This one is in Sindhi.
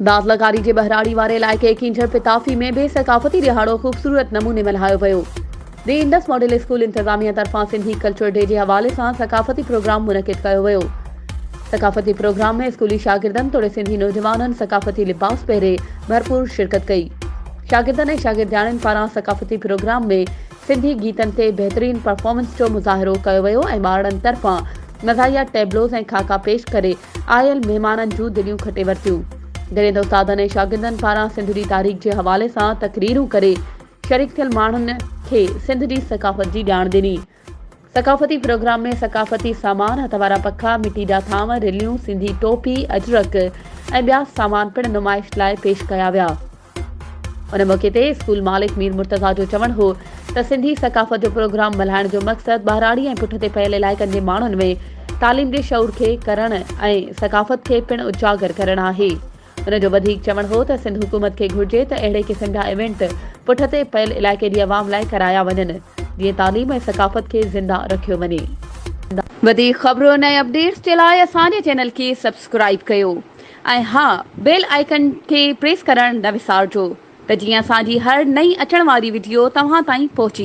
دادلغاري جي ٻهراڙي واري علائقي ڪينجهر پتافي ۾ به ثقافتي ڏهاڙو خوبصورت نموني ملهايو ويو. The Indus model school انتظاميا طرفان سنڌي ڪلچر ڊي جي حوالي سان ثقافتي پروگرام منعقد ڪيو ويو. ثقافتي پروگرام ۾ اسڪولي شاگردن توڙي سنڌي نوجوانن ثقافتي لباس پهري ڀرپور شرڪت ڪئي. شاگردن ۽ شاگردياڻين پاران ثقافتي پروگرام ۾ سنڌي گيتن تي بهترين پرفارمنس جو مظاهرو ڪيو ويو ۽ ٻارڙن طرفان مزاحيه ٽيبلوز ۽ خاڪا پيش ڪري آيل مهمانن جون دليون کٽي ورتيون. جڏهن ته استادن ۽ شاگردن پاران سنڌ جي تاريخ جي حوالي سان تقريرون ڪري شريڪ ٿيل ماڻهن کي سنڌ جي ثقافت جي ڄاڻ ڏني. ثقافتي پروگرام ۾ ثقافتي سامان، هٿ وارا پکا، مٽي جا ٿانو، رليون، سنڌي ٽوپي، اجرڪ ۽ ٻيا سامان پڻ نمائش لاء پيش ڪيا ويا. ان موقعي تي اسڪول مالڪ مير مرتضيٰ جو چوڻ هو ته سنڌي ثقافت جو پروگرام ملهائڻ جو مقصد ٻهراڙي ۽ پٺتي پيل علائقن جي ماڻهن ۾ تعليم جي شعور کي ڪرڻ ۽ ثقافت کي پڻ اجاگر ڪرڻ آهي. هن جو وڌيڪ چوڻ هو ته سنڌ حڪومت کي گهرجي ته اهڙي قسم جا ايونٽ پٺتي پيل علائقي جي عوام لاء ڪرايا وڃن جيئن تعليم ۽ ثقافت کي زنده رکيو وڃي. وڌيڪ خبرن ۽ اپڊيٽس جي لاء اسان جي چينل کي سبسڪرائيب ڪيو. ۽ ها بيل آئيڪن کي پريس ڪرڻ نه وسارجو ته جيئن اسان جي هر نئين اچڻ واري وڊيو توهان تائين پهچي.